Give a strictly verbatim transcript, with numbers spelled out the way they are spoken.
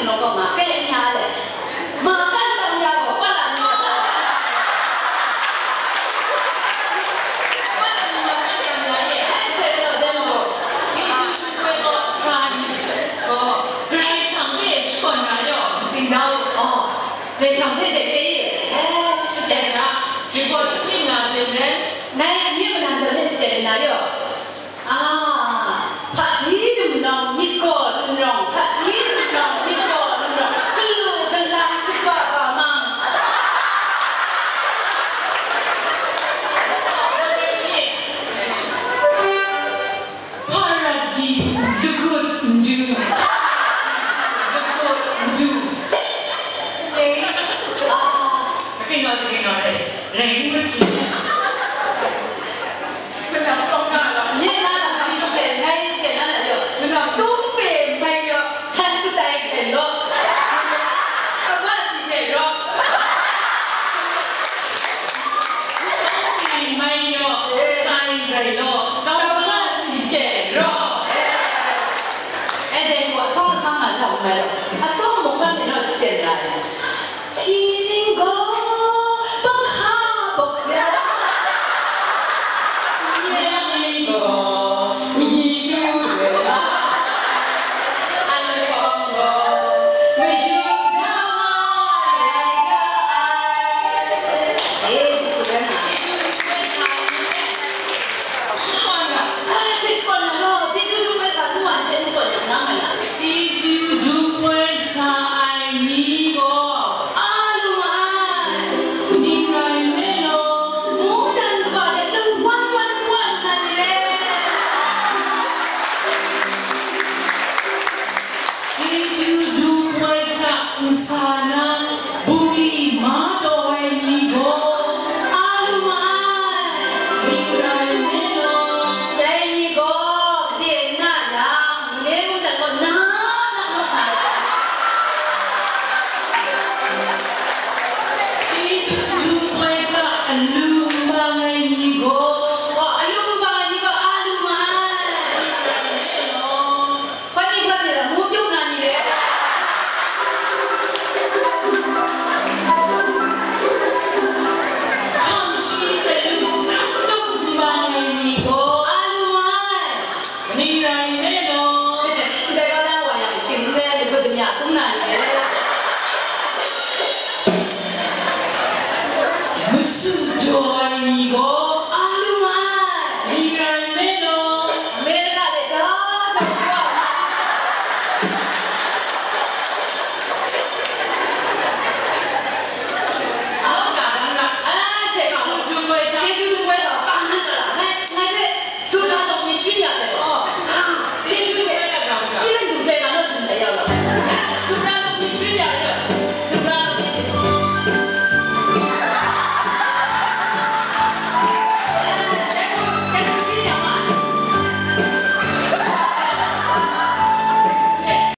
Nau kaw nga, kai n ya le. Ma kan tang ya gaw, pa la ni ma kan. Pa la ni ma kan yang ya ye, ai hte rau de ma gaw. Yesu Hkristu hpe gaw sa ni gaw, Karai Kasang hpe shakawn na yaw, matsing da u. Oh, Karai Kasang hpe hte re ye. Eh, shachyen na, jinggaw jahpyin na hte maren, nai ni malang hta hpe shachyen na yaw. Ah, hpaji dum nawng myit gaw n rawng, hpaji dum nawng myit gaw n rawng, galu galang shaga ga mang. Hpa rat di, lagut n du, lagut n du. Eh, ah. Hpring gaw, hpring gaw, rai, rai n mat si.